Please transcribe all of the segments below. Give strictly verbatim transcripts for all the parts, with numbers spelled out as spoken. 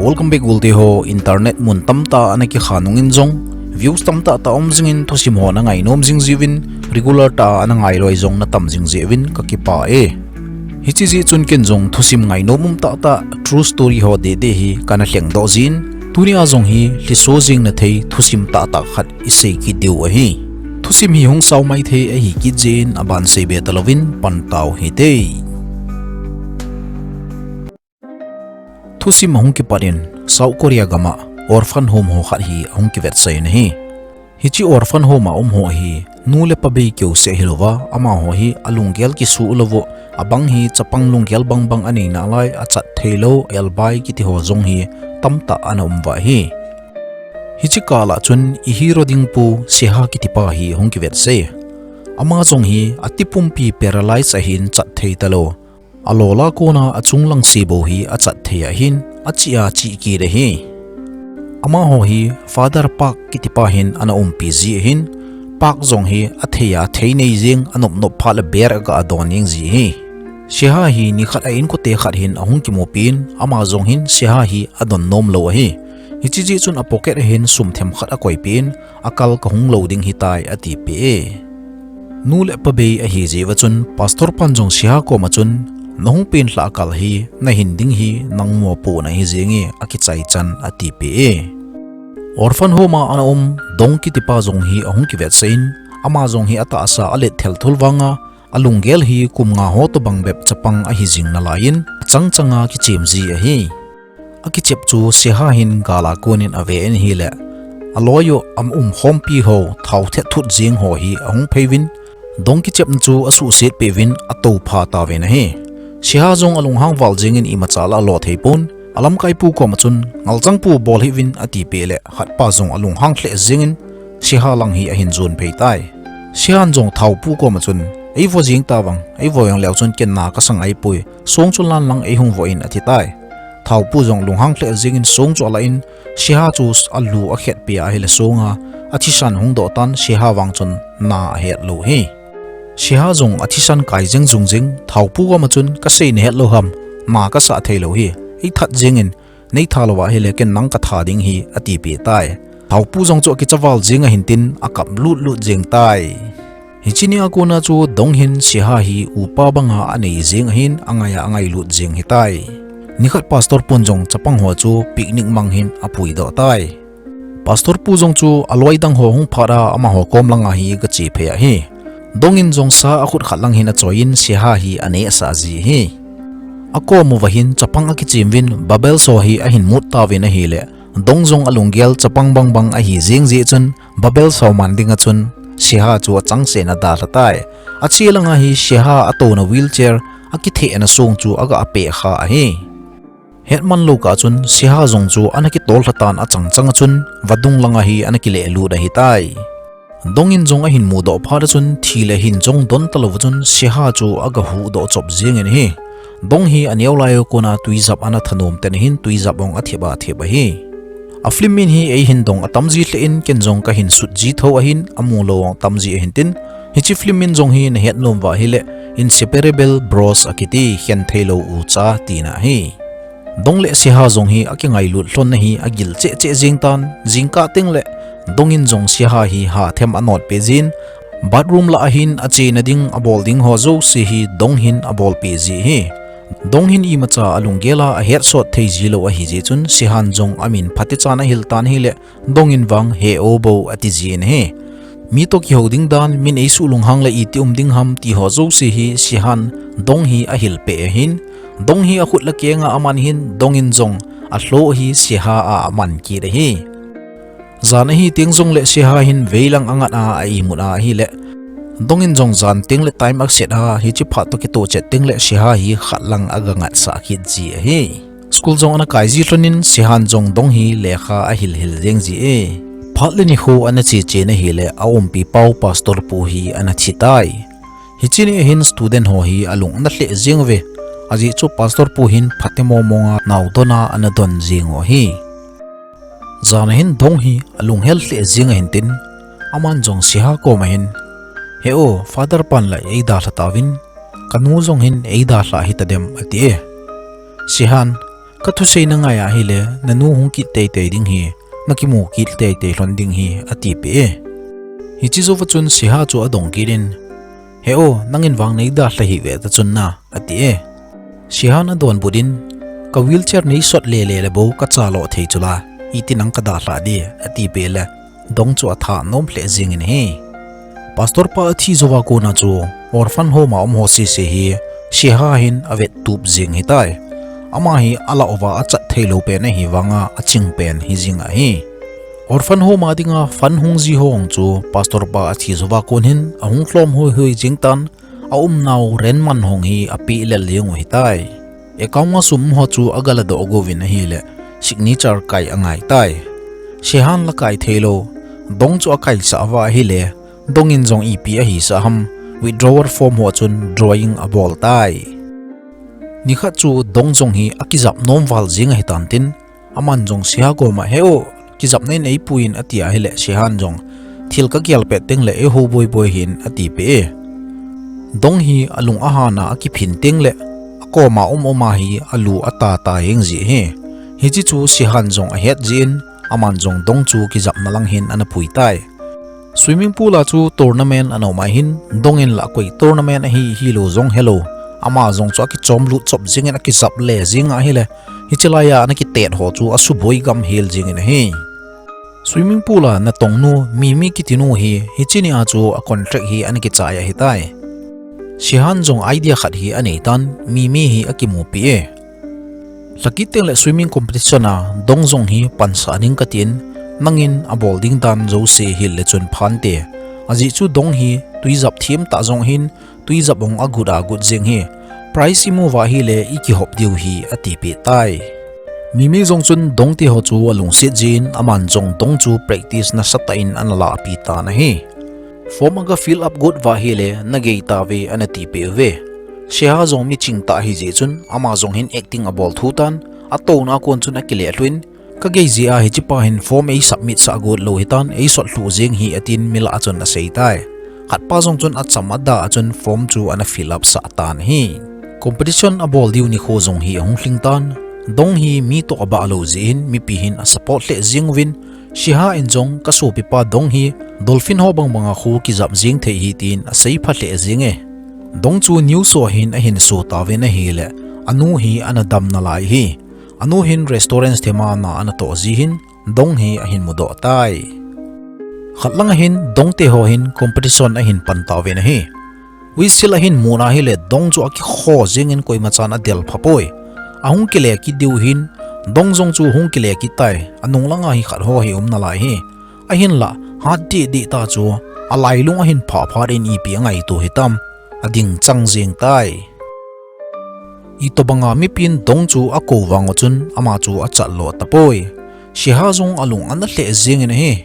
Welcome back, gulte ho. Internet mun tamtah a ana kikha nungin jong views tamtah tah um jingin thusim ho na ngainom jing jiuvin, regular tah a ana ngailoi jong na tam jing jiuvin ka kipah e. Hiche jeh chun ken jong thusim ngainom um tahtah, true story ho deh deh hi kana lhengdoh jin, tunia jong hi lhiso jing na thei thusim tahtah khat isei kit diu ahi. Thusim hi hung sao maithei ahi kit jeh in aban seibe talouvin pan tau hite. Thusim ahung kipat in South Korea gam a orphan home ho khat hi ahung kivetsah in ahi. Hiche orphan home a um ho hi nu le pa bei keuseh hilouva, amaho hi alunggel kisuh lou u, abang hi chapang lunggel bangbang anei nalai, achat theilou, elbai kiti ho jong hi tamtah ana um uva ahi. Hiche kah a chun i hero ding pu Seha kitipa hi hung kivetsah e. Ama jong hi atipumpi paralyze ahin chat thei talou. Alol a kona achunglang se bou hi achat thei ahin, achih a chih kit ahi. Amaho hi Father Park kitipa hin ana umpi ji ahin, Park jong hi athei a thei nei jeng, anop nop phat le ber aga adon jeng ji ahi. Seha hi nikhat a inkote khat hin ahung kimupi in, ama jong hin Seha hi adon nom lou ahi. Hiche jeh chun a pocket a hin sum themkhat akoipi in, akal kahung lou ding hitai atipeh e. Nu le pa bei ahi jeh uva chun pastor pan jong Seha koma chun, nahung penlhah kal hi nahin ding hi nang mopohna ahi jenge, akichai chan atipeh e. Orphan home a ana um Dong kitipa jong hi ahung kivetsah in, ama jong hi atahsa alet thelthul vanga, alunggel hi kum nga ho tobang bep chapang ahi jing nalaiyin, achang changa kichem ji ahi. Akichep chu Seha hin gal a konin ave in ahile, aloi u aumkhompi ho thao thet thut jeng ho hi ahung phei uvin, Dong kichepna chu asuhset peh uvin atoupha tauvin ahi. Seha jong alunghang val jengin imacha la alo thei pon, alamkaipu koma chun, ngalchangpu bol hih uvin atipeh le, khatpa jong alunghang lheh jengin Seha lang hi ahin jon phei tai. Sehan jong thaopu koma chun, eivo jeng tavang, eivo jong leu chun ken na kasa ngai poi, song chu lan lang eihung vo in ati tai. Thaopu jong lunghang lheh jengin song chu alah in, Seha chu alu akhetpi ahile songa athisan hung doh tan, Seha vang chun na ahet lou hi. Seha jong athisan kai jeng jung jeng, thaopu koma chun kasei nahet lou ham, na kasah thei lou hi, eithat jengin, neitha louva ahile ken nang katha ding hi atipeh tai. Thaopu jong chu akicha val jeng ahin tin akap lut lut jeng tai. Hiche nia kona chu Dong hin Seha hi upa banga anei jeng ahin, angai a angailut jeng hitai. Nikhat pastor pun jong chapang ho chu picnic mang hin apuidoh tai. Pastor pu jong chu aloi dang ho hung phat a amaho kom langa hi agache phei ahi. Dong in jong sa akhut khat lang hin achoiyin Seha hi anehsah ji ahi. Akom uva hin chapang akichem uvin bubbles ho hi ahin mut tauvin ahile, Dong jong alunggel chapang bangbang ahi jeng jeh chun bubbles ho man dinga chun Seha chu achangseh in adalha tai. Ache langa hi Seha atouna wheelchair akithehna song chu aga apeh kha ahi. Hetman lou kah chun Seha jong chu ana kitol lha tan, achang changa chun vadung langa hi ana kilehlut ahitai. Dong in jong ahin mudoh phat a chun thi le hin jong don talouva chun Seha chu aga huhdoh chop jengin ahi. Dong hi aneo lai a kona twijap ana thanom ten ahin twijap jong athep a thep ahi. A film min hi eihin dong atam ji lheh in ken jong kahin sut ji tho ahin, amu lou jong atam ji ahin tin, hiche film min jong hi nahet nom uva ahile Inseparable Bros akiti, khen theilou ucha tina ahi. Dong le Seha jong hi akingailut lhonna hi agil cheh cheh jeng tan, jingkah teng le Dong in jong Seha hi hathem anotpeh jin, bathroom lah a hin achena ding abol ding ho jouse hi Dong hin abolpeh ji ahi. Dong hin imacha alunggel a ahetsot thei ji lou ahi jeh chun Sehan jong amin phatechan ahil tan ahile, Dong in vang he o bou ati jin ahi. Mi toh kihou ding dan, min eisuh lunghang le iti um ding ham ti ho jouse hi Sehan Dong hi ahil peh ahin, Dong hi akhut le kenga aman hin Dong in jong alhoh hi Seha a aman kit ahi. Jan ahi teng jongle Seha hin veilang angat a a-imut a ahile, Dong in jong jan teng le time aset a hiche phat toh kitoh chet teng le Seha hi khat lang aga ngatsah kit ji ahi. School jong ana kai ji lhonin Sehan jong Dong hi lekha ahil hil jeng ji e. Phat le nikho ana che che na ahile aumpi pau pastor pu hi ana thi tai. Hiche ni ahin student ho hi alung ana lheh jeng uve. Ajeh chu pastor pu hin phatemo monga naodon a ana don jeng u ahi. Jan ahin Dong hi alunghel lheh jeng ahin tin, aman jong Seha koma hin, he o, Father pan la eidalha tauvin, kanu jong hin eidalha hitadem ati e. Sehan, Ka thusei na ngai ahile, na nu hung kit teitei ding hi, na kimu kit teitei lhon ding hi, a ti peh e. Hichi jouva chun Siha chu a dong kit in, He o, nangin vang nei dalha hih ve ta chun na, a ti e. Sihan a donbut in, Ka wheelchair nei sot lele le bou ka cha lo thei chu la, iti nang ka dalha di, a ti peh le, Dong chu a tha nom hle jing in ahi. Pastor pa a thi jouva kona chu orphan home a um ho sese hi Siha hin a vet tup jing hi tai. Ama hi a la uva a chat thei lo pen ahi vanga a ching pen hi jing ahi. Orphan home a dinga fund hung ji ho chu pastor pa a thi jouva kon hin a hung lhom hoi hoi jing tan, a umnau rent man hong hi a peh lel jeng u hi tai. Account a sum ho chu a gala doh go vin ahile, signature kai a ngai tai. Sihan la kai thei lo, Dong chu a kai sa va ahile, Dong in jong ipi ahi sa ham, withdrawal form ho chun drawing a bol tai. Nikhat chu Dong jong hi a kijap nom val jing ahi tan tin, Aman jong Siha koma, He o, kijapna in ei pui in, a ti ahile, Sihan jong, Thil ka gel pet teng le ei ho boi boi hin, a ti peh e. Dong hi a lung a han a a kiphin teng le, a koma um um a hi a lu a ta ta jeng ji hi. Hichi chu Sihan jong a het ji in, aman jong Dong chu kijapna lang hin ana pui tai. Swimming pool a chu tournament ana um a hin, Dong in la koi tournament ahi hi lo jong he lo. Ama jong chu a kichom lut chop jing in a kijap le jing ahile, Hichi lai a ana kitet ho chu a suboi gam hel jing in ahi. Swimming pool a na tong nu, Mimi kiti nu hi, hichi ni a chu a contract hi ana kichai ahi tai. Sihan jong idea khat hi a nei tan, Mimi hi a kimu peh e. Lha kit teng le swimming competition a, Dong jong hi pan sa ding ka tin, nangin a bol ding dan jouse hil le chun phan te. A jeh chu Dong hi, tui jap thim ta jong hin, Tui jap ong a gut a gut jing hi, prize i mu va hile i kihop diu hi a ti peh tai. Mimi jong chun Dong te ho chu a lungset jin aman jong Dong chu practice nasa tah in ana la pi tan ahi. Form a ga fill up gut va hile na gei ta ve ana ti peh ve. Siha jong mi ching tah hi jeh chun ama jong hin acting a bol thu tan a tona kon chun a kile lhuin Ka gei jeh a hichi pa hin form ei submit sah got lou hitan, ei sot lhuh jeng hi atin mi lah a chun a sei tai. Khat pa jong chun a cham a da a chun form chu ana fill up sah tan ahi. Competition a bol diu nikho jong hi a hung lhing tan. Dong hi mi toh a bah lou jeh hin mipi hin a support lheh jeng uvin, Shiha in jong ka sopi pa Dong hi dolphin ho bang bang a khu kijap jeng thei hi tin a sei pha lheh jeng e. Dong chu news show a hin a hin so tauvin ahile, a nu hi ana dam nalai hi. A nu hin restaurant thema na ana toh ji hin, Dong hi a hin mudoh tai. Khat lang a hin, Dong te ho hin competition a hin pan tauvin ahi. Whistle a hin mun ahile, Dong chu a kikho jeng in koima chan a del pha poi. A hung kile kit diu hin, Dong jong chu hung kile kit tai. A nung lang a hi khat ho hi um nalai hi. A hin la, hat dih dih ta chu, a lailung a hin pha phat in ipi a ngaito hitam. A ding chang jeng tai. Itobang a mipin Dong chu a ko vang u chun ama chu a chat lo tapoi. Shiha jong a lung ana lheh jeng in ahi.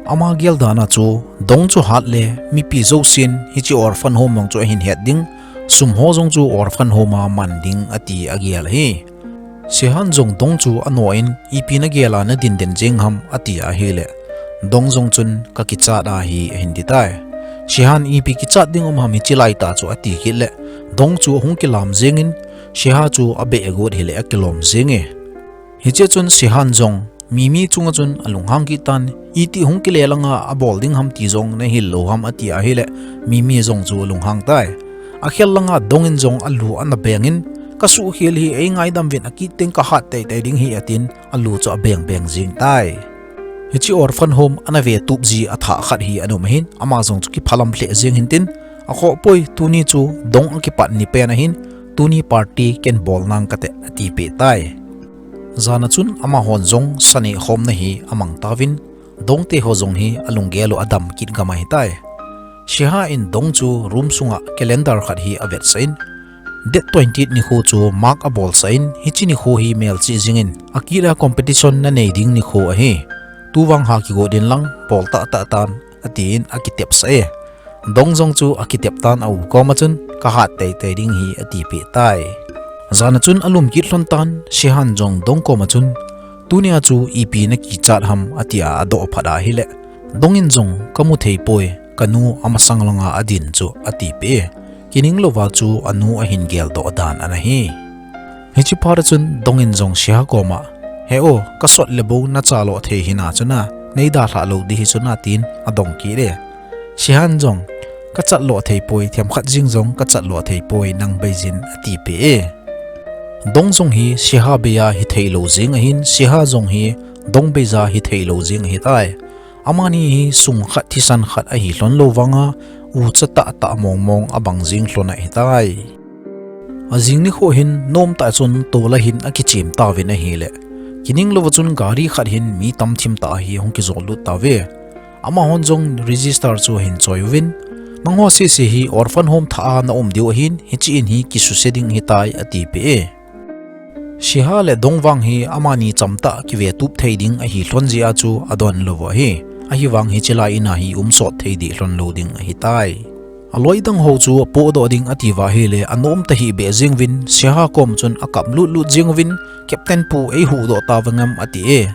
Ama gel dan a chu Dong chu hat le mipi jousen hichi orphan home jong chu a hin het ding, sum ho jong chu orphan home a man ding ati a gel ahi. Shihan jong Dong chu a no in, ipi na gel a na din den jeng ham, ati ahile. Dong jong chun ka kichat ahi, a hin ti tai. Shihan ipi kichat ding um ham hichi lai ta chu ati kit le. Dong chu a hung kilam jeng in, Shiha chu a beh a got hile a kilom jeng e. Hichi a chun Shihan jong, Mimi chunga chun a lunghang kit tan, iti hung kile lang a a bol ding ham ti jong na hil lo ham ati ahile, Mimi jong chu a lunghang tai. A khel lang a Dong in jong a lu ana beng in, ka suh khel hi ei ngaidam vin a kit teng ka hat tei tei ding hi atin, a lu chu a beng beng jeng tai. Hichi orphan home ana ve tup ji a thah khat hi ana um ahin, ama jong chu kiphalam lheh jeng hin tin, a khoh poi tuni chu Dong a kipat ni pen ahin, tuni party ken bol nang kate ati peh tai. Jan a chun amahon jong sa neh khomna hi a mang tauvin, Dong te ho jong hi a lunggel u a dam kit gam ahi tai. Shiha in Dong chu room sunga calendar khat hi a vetsah in, date twenty nikho chu mark a bolsah in, hichi nikho hi melchih jing in, a kit a competition na nei ding nikho ahi. Tu vang ha kigot in lang, bol tah tah tan, atin a kitepsah e. Dong jong chu a kitep tan a u koma chun, ka hat tei tei ding hi ati peh tai. Jan a chun a lum kit lhon tan, Shihan jong Dong koma chun, tuni a chu ipi na kichat ham ati a a doh phat ahile, Dong in jong ka mu thei poi, ka nu a masang lang a a din chu ati peh e. Kining lou va chu a nu a hin gel doh dan ana hi. Hiche phat a chun Dong in jong Siha koma, "He o, kasot le bou nachalo thei hina chuna, neidalha lou ding hi chuna," tin adong kit e. Sihan jong, "Kachatlo thei poi, themkhat jing jong kachatlo thei poi, nang beijin," atipeh e. Dong jong hi Siha beija hithei lou jing ahin, Siha jong hi Dong beija hithei lou jing ahitai. Amani hi sung khat thisan khat ahi lhon lou vanga, ucha tahtah mongmong abang jing lhon ahitai. Ajing nikho hin nomtah chun tola hin akichem tauvin ahile, kining louva chun gari khat hin mi tamthim tah hi hung kijot lut tauve. Amahon jong register chu ahin choi uvin, "Nangho sese hi orphan home thah a naum diu ahin, hiche in hi kisuse ding ahitai," atipeh e. Siha le Dong vang hi amani chamtah kivetup thei ding ahi lhon jeh a chu adon lou ahi. Ahivang hiche lai in a hi umsot thei deh lhon lou ding ahitai. Aloi dang ho chu apohdoh ding atiuva ahile, anom tahih beh jeng uvin, Siha kom chun akap lutlut jeng uvin, "Captain pu, eihuhdoh tauvem?" ati e.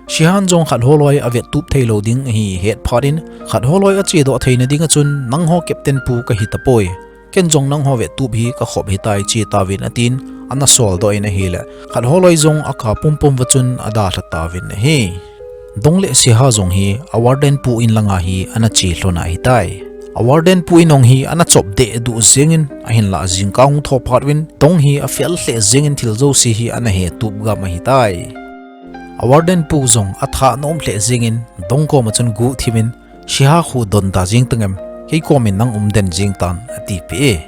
Sihan jong khat holoi avetup thei lou ding ahi het phat in, "Khat holoi achedoh theina dinga chun nangho Captain pu kahi tapoi. Ken jong nangho vetup hi kakhop ahitai, che tauvin," atin, ana soldoh in ahile, khat holoi jong aka pumpum uva chun adalha tauvin ahi. Dong le Siha jong hi a warden pu in langa hi ana che lhon ahitai. A warden pu in jong hi ana chop dehduh jengin, ahinlah jingkah hung thou phat uvin, Dong hi afel lheh jengin thil jouse hi ana hetup gam ahitai. A warden pu jong atha nom lheh jengin, Dong koma chun guhthim in, "Siha khu donta jeng tangem, kei komin nang umden jeng tan," atipeh e.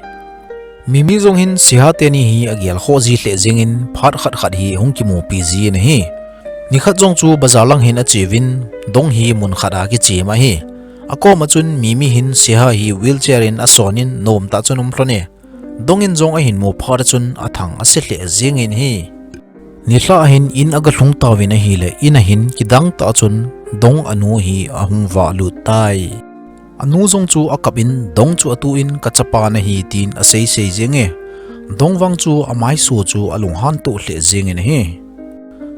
Mimi jong hin Siha teni hi agelkhoh ji lheh jengin, phat khat khat hi hung kimupi jin ahi. Nikhat jong chu bazar lang hin acheuvin, Dong hi mun khat a kichem ahi. Akoma chun Mimi hin Siha hi wheelchair in asonin, nomtah chun um lhon e. Dong in jong ahin mu phat a chun athang ase lheh jengin ahi. Nilhah hin in aga lhung tauvin ahile, in a hin kidang tah a chun Dong anu hi ahung vah lut tai. Anu jong chu akap in, "Dong chu atu in kachapa nahi," tin aseisei jeng e. Dong vang chu amaisu chu alunghan toh lheh jengin ahi.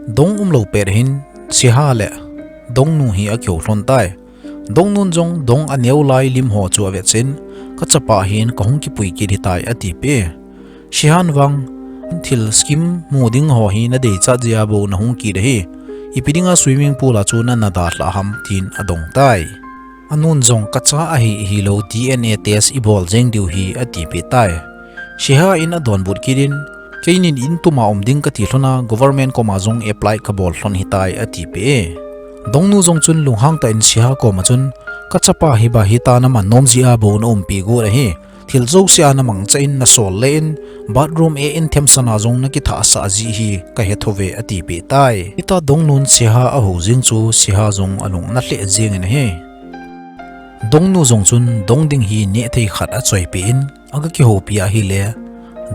Dong umlou pet hin Siha le Dongnu hi akihou lhon tai. Dongnun jong Dong aneo lai lim ho chu avetchen, "Kachapa hin kahung kipui kit ahitai," atipeh e. Sihan vang, "Thil scheme mu ding ho hi nadeichat jeh a bou nahung kit ahi. Ipi dinga swimming pool a chu nana dalhah ham?" tin adong tai. Anun jong, "Kacha ahi hilou D N A test ibol jeng diu ahi," atipeh tai. Siha in adonbut kit in, "Keinin in tuma um ding kati lhon a, government koma jong apply kabol lhon ahitai," atipeh e. Dongnu jong chun lunghang tah in Siha koma chun, "Kachapa hi ba hita naman nom jeh a bou naumpi got ahi. Thil jouse a namangcha in nasol le in, bathroom e in themsan a jong nakithah sah ji hi kahe thou ve," atipeh tai. Hitia Dongnun Siha ahou jing chu Siha jong alung ana lheh jengin ahi. Dongnu jong chun Dong ding hi nehthei khat achoipeh in, aga kihoupi ahile,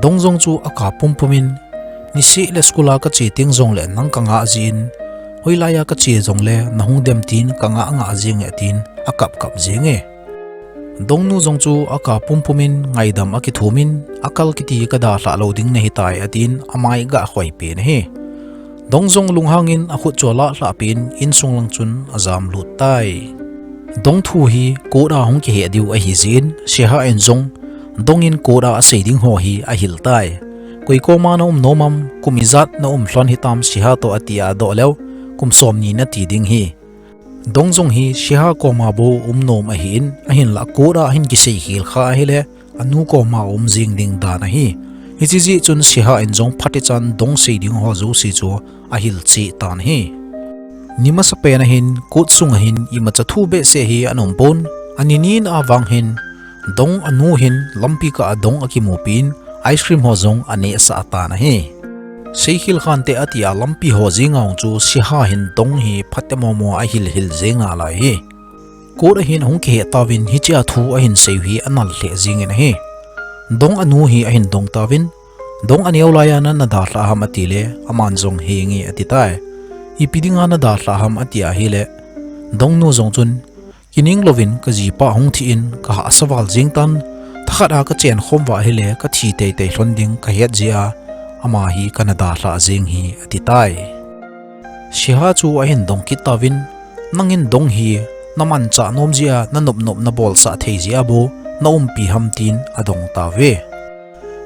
Dong jong chu aka pumpum in, "Niseh le school a kache teng jongle nang kangah jin, hoilai a kache jongle nahung dem tin kangah ngah jeng e," tin akap kap jeng e. Dongnu jong chu aka pumpum in ngaidam akithum in, "Akal kiti kadalhah lou ding nahitai," atin amai aga khoipeh in ahi. Dong jong lunghang in akhut chu alahlah peh in, insung lang chun ajam lut tai. Dong thu hi court a hung kiheh diu ahi jeh in, Siha in jong Dong in court a asei ding ho hi ahil tai. "Koi koma naum nom am, kum ijat naum lhon hitam Siha toh," ati adoh leu, "Kum somni nati ding ahi." Dong jong hi Siha koma bou um nom ahin, ahinlah court a ahin kisei khel kha ahile, anu koma um jing ding dan ahi. Hiche jeh chun Siha in jong phatechan Dong sei ding ho jouse chu ahil cheh tan ahi. Ni masapen a hin court sunga hin imacha thu behseh hi ana um pon, ani nina vang hin Dong anu hin lampi kah a Dong akimupi in, ice cream ho jong anehsah tan ahi. Seikhel khante ati a lampi ho jenga chu Siha hin Dong hi phatemo mo ahil hil jeng nalai ahi. Court a hin ahung kiheh tauvin hichea thu ahin seiu hi anal lheh jengin ahi. Dong anu hi ahin dong tauvin, "Dong aneo lai a nana dalhah ham?" atile, aman jong, "Henge," ati tai. "Ipi dinga nadalhah ham?" ati ahile, Dongnu jong chun, "Kining louvin kajipa hung thi in kahahsa val jeng tan, thakhat a kachen khom uva ahile kathi teitei lhon ding kahet jeh a, ama hi kana dalhah jeng ahi," ati tai. Siha chu ahin dong kit tauvin, "Nangin Dong hi namanchah nom jeh a nanop nop nabolsah thei jeh a bou naumpi ham?" tin adong tauve.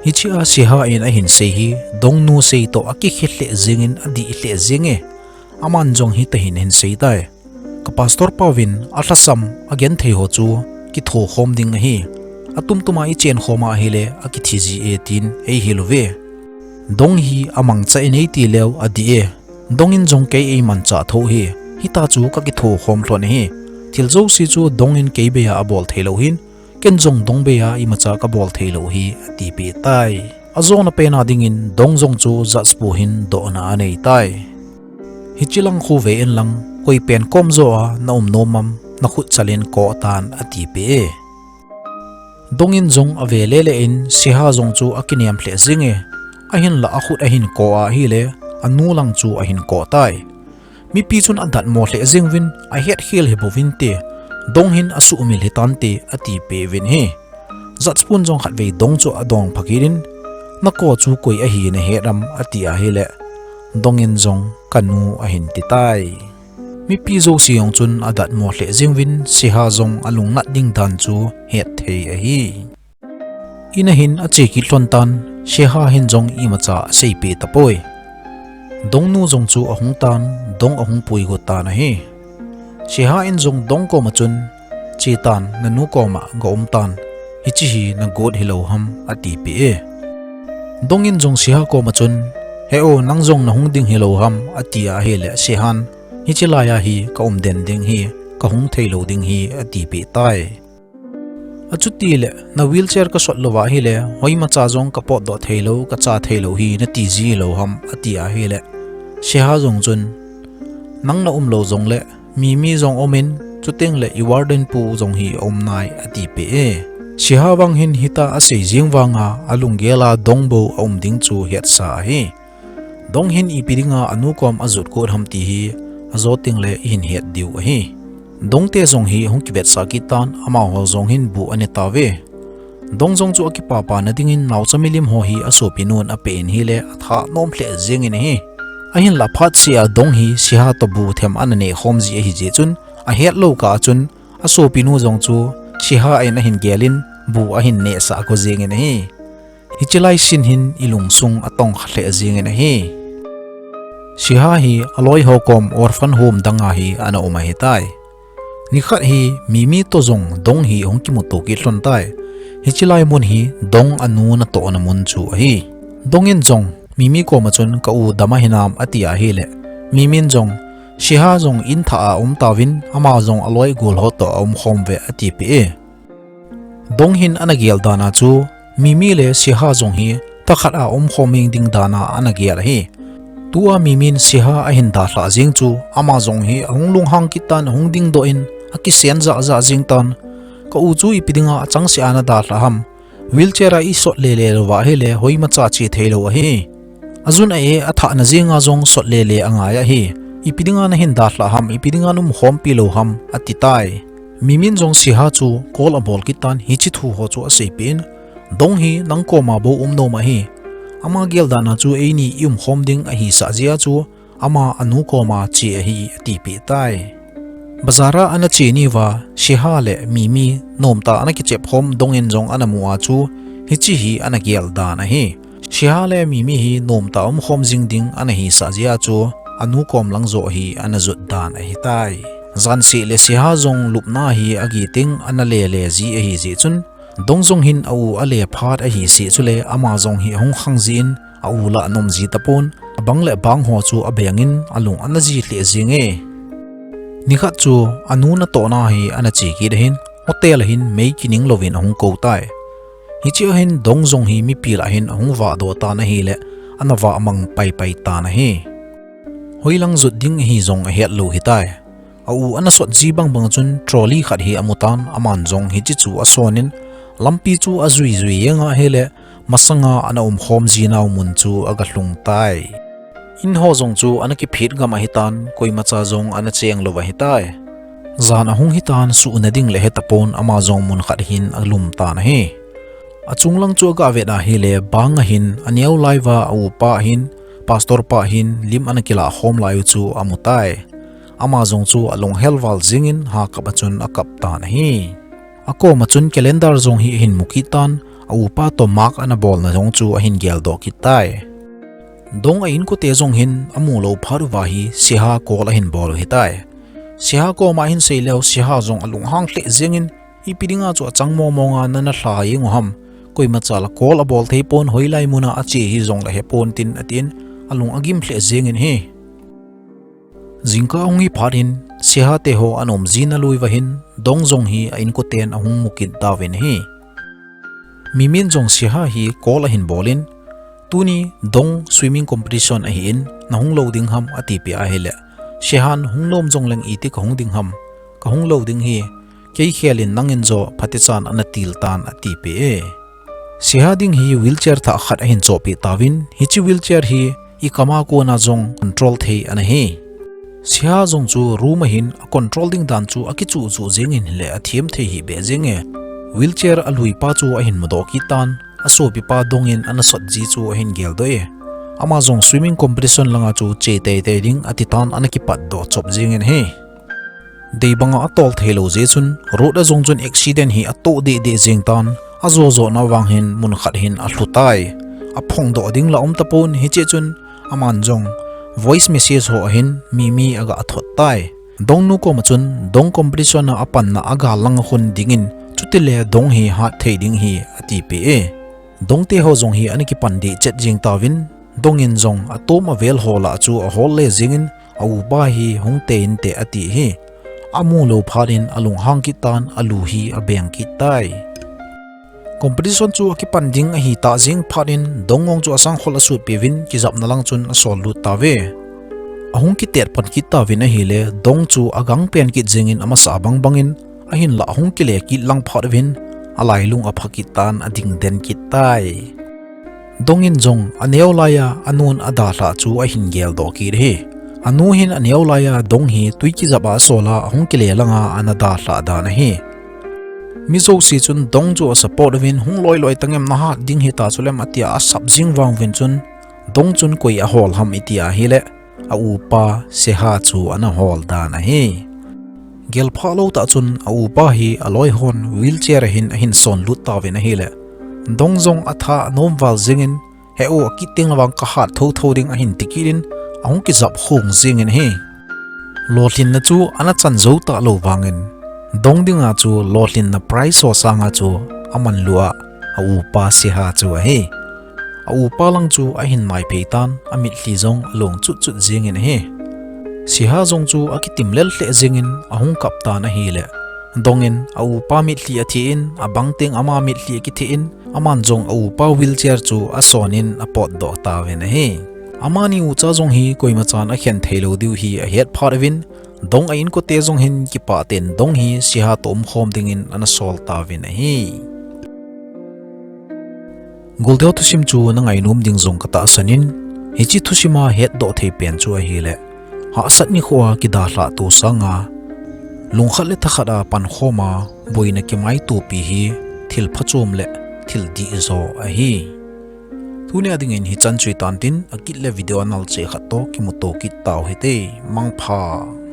Hichea Siha in ahin sei hi, Dong nu sei toh akikhe lheh jengin adih lheh jenge. Aman jong hitahin ahin sei tai. Ka pastor pa uvin alhasam agenthei ho chu kitho khom ding ahi. Atumtuma ichen khom a ahile akithi ji e tin eihil uve. Dong hi amangcha in eiti leu adih e. Dong in jong kei eimanchah tho hi. Hita chu kakitho khom lhon ahi. Thil jouse chu Dong in kei beiya abol thei lou hin, ken jong Dong beiya imacha kabol thei lou hi, atipeh tai. Ajona pena dingin Dong jong chu judge pu hin dohna anei tai. Hiche lang khu ve in lang, koi pen kom joa na um nom am, na khut chalin ko tan, atipeh e. Dong in jong ave lele in Siha jong chu akiniam lheh jenge. Ahinla akhut ahin ko a ahile, anu lang chu ahin ko tai. Mipi chun adatmo lheh jeng uvin, ahetkhel hi bouvin te, Dong hin asuhmil hitante, atipeh uvin ahi. Judge pun jong khatvei Dong chu adong phakit in, nako chu koi ahi nahet am, ati ahile, Dong in jong kanu ahin ti tai. Mipi jouse jong chun adatmo lheh jeng uvin, Siha jong alungnat ding dan chu hetthei ahi. In ahin ache kit lhon tan, Siha hin jong imacha aseipeh tapoi. Dong nu jong chu ahung tan, Dong ahung puigot tan ahi. Siha in jong Dong koma chun, che tan, nanu koma ga um tan, hiche hi nagot hilou ham, atipeh e. Dong in jong Siha koma chun, he o, nang jong nahung ding hilou ham, ati ahile Sihan, hiche laiya hi kaum den ding hi, kahung theilou ding hi, atipeh tai. Achutile, na wheelchair kasot louva ahile, hoimacha jong kapotdoh theilou, kacha theilou hi nati ji lou ham, ati ahile, Siha jong chun, nang na um lou jongle, Mimi jong umin, chutengle i warden pu jong hi aum nai, atipeh e. Siha vang hin hita asei jeng vanga, alunggel a Dong bou aum ding chu hetsa ahi. Dong hin ipi dinga anu kom ajot got ham ti hi, ajo tengle ihin het diu ahi. Dongte jong hi hung kivetsah kit tan, amaho jong hin bu ane tauve. Dong jong chu akipapa na dingin naocha milim ho hi asopinun apeh in ahile, athanom lheh jengin ahi. Ahinla phatseh a Dong hi Siha toh bu them ana neh khom ji ahi jeh chun, ahetlou kah a chun, asopinu jong chu Siha in ahin gelin, bu ahin nehsah go jengin ahi. Hiche lai scene hin ilungsung atongkha lheh jengin ahi. Siha hi aloiho kom orphan home danga hi ana um ahitai. Nikhat hi Mimi toh jong Dong hi hung kimuto kit lhon tai. Hiche lai mun hi Dong anu natohna mun chu ahi. Dong in jong Mimi koma chun ka u dam ahinam ati ahile, Mimin jong, Siha jong inthah a um tauvin, ama jong aloi gol ho toh aum khom uve, atipeh e. Dong hin ana gel dan a chu, Mimi le Siha jong hi thakhat a umkhom hing ding dan a ana gel ahi. Tua Mimin Siha ahin dalhah jeng chu, ama jong hi ahung lunghang kit tan, ahung dingdoh in, akisen jahjah jeng tan. Ka u chu ipi dinga achangseh a nadalhah ham? Wheelchair a isot lele louva ahile, hoimacha che theilou ahi. Ajun a e, athahna jenga jong sot lele angai ahi. Ipi dinga nahin dalhah ham, ipi dinga naumkhompi lou ham, ati tai. Mimin jong Siha chu call abol kit tan, hiche thu ho chu aseipeh in, Dong hi nang koma bou um nom ahi. Ama gel dan a chu eini iumkhom ding ahisah jeh a chu, ama anu koma che ahi, atipeh tai. Bazar a ana che niuva, Siha le Mimi nomtah ana kichep khom Dong in jong ana mu a chu, hiche hi ana gel dan ahi. Siha le Mimi hi nomtah umkhom jing ding ana hisah jeh a chu, anu kom lang joh hi ana jot dan ahitai. Janseh le Siha jong lupna hi agiteng ana lele ji ahi jeh chun, Dong jong hin a u ale phat ahi seh chule, ama jong hi ahung khang jin, a u lah anom ji tapon, abang le abang ho chu abengin alung ana ji lheh jenge. Nikhat chu anu natohna hi ana che kit ahin, hotel a hin mei kining louvin ahung kou tai. Hiche a hin Dong jong hi mipi lah hin ahung vahdoh tan ahile, ana vahmang paipai tan ahi. Hoilang jot ding ahi jong ahetlou hitai. A u ana sot ji bangbang chun trolley khat hi amu tan, aman jong hiche chu asonin, lampi chu ajui jui jeng ahile, masanga ana umkhom jinau mun chu aga lhung tai. In ho jong chu ana kiphit gam ahitan, koimacha jong ana cheng lou ahitai. Jan ahung hitan, suhna ding le hetapon, ama jong mun khat hin alum tan ahi. Achung lang chu aga vet ahile, bang a hin aneo lai uva a upa hin, pastor pa hin lim ana kilah khom lai u chu amu tai. Ama jong chu alunghel val jingin hakap a chun akap tan ahi. Akoma chun calendar jong hi ahin mu kit tan, a upa toh mark ana bolna jong chu ahin geldoh kit tai. Dong a inkote jong hin amu lou phat uva hi Seha call ahin bol u hitai. Seha koma ahin sei leu, Seha jong alunghang lheh jengin, ipi dinga chu achang mong monga nana lha jeng u ham, koimacha la call abol thei pon, hoilai muna ache hijongle hepon tin, atin alung agim lheh jengin ahi. Jingkah ahung hi phat hin, Seha teho ana um jina lui uva hin, Dong jong hi a inkoten ahung mu kit tauvin ahi. Mimin jong Seha hi call ahin bolin, tuni Dong swimming competition ahin, nahung lou ding ham atipeh ahile, Sehan hung nom jongleng iti kahung ding ham, kahung lou ding ahi, kei khel in nangin joh phatechan ana til tan atipeh e. Seha ding hi wheelchair thah khat ahin chohpeh tauvin, hiche wheelchair hi ikam a kona jong control thei ana hi. Seha jong chu room a hin a control ding dan chu akichuh chuh jengin ahile athem thei hih beh jenge. Wheelchair alui pa chu ahin mudoh kit tan, asopipa Dong in ana sot ji chu ahin geldoh e. Ama jong swimming competition langa chu che teitei ding atitan ana kipatdoh chop jengin ahi. Dei banga atol theilou jeh chun, road a jong chun accident hi atoh dehdeh jeng tan, ajo jona vang hin mun khat hin alhu tai. Aphongdoh ding la um tapon, hiche chun aman jong voice message ho ahin Mimi aga thot tai. Dongnu koma chun, Dong competition a apanna agal langa khun dingin, chutile Dong hi hat thei ding ahi atipeh e. Dong teho jong hi ana kipan deh chet jeng tauvin, Dong in jong atom avel ho lah chu ahol le jengin, a upa hi hung tei inte ati ahi. Amu lou phat in alunghang kit tan, alu hi abeng kit tai. Competition chu akipan ding ahitah jeng phat in, Dong jong chu asangkhol asutpeh uvin, kijapna lang chun asol lut tauve. Ahung kitet pan kit tauvin ahile, Dong chu agang pen kit jengin amasa bang bangin, ahinlah ahung kile kit lang phat uvin, alailung apha kit tan, ading den kit tai. Dong in jong aneo laiya anun adalhah chu ahin geldoh kit ahi. Anu hin aneo laiya Dong hi twi kijap a asol a, ahung kile langa ana dalhah dan ahi. Mi jouse chun Dong chu asupport uvin, hung loi loi tangem, nahat ding hita chulem atia asap jing vang uvin chun, Dong chun koi ahol ham iti ahile, a upa Seha chu ana hol dan ahi. Gelphah lou tah chun a upa hi aloi hon wheelchair a hin ahin son lut tauvin ahile, Dong jong atha anom val jengin, he u, akit teng le vang kahat thotho ding ahin ti kit in, ahung kijap khong jengin ahi. Lolhinna chu ana chan jou talou vangin, Dong dinga chu lolhinna prize ho sanga chu amanlu a, a upa Seha chu ahi. A upa lang chu ahin naiphei tan, amitlhi jong along chutchut jengin ahi. Seha jong chu akitim lel lheh jengin ahung kap tan ahile, Dong in a upa mitlhi athe in, abang teng ama mitlhi akithe in, aman jong a upa wheelchair chu ason in apotdoh tauvin ahi. Amani ucha jong hi koimachan akhen theilou diu hi ahet phat uvin, Dong a inkote jong hin kipah tah in Dong hi Seha toh umkhom dingin ana sol tauvin ahi. Golteu thusim chu na ngainom ding jong katahsan in, hiche thusim a hetdoh thei pen chu ahile, hahsat nikho a kidalhah to sanga, lungkhat le thakhat a pankhom a, boina kimaitopi hi thil phachom le thil dihjo ahi. Tunia dingin hichan chu hitan tin, akit le video anal cheh khat toh kimuto kit tau hite, mangpha.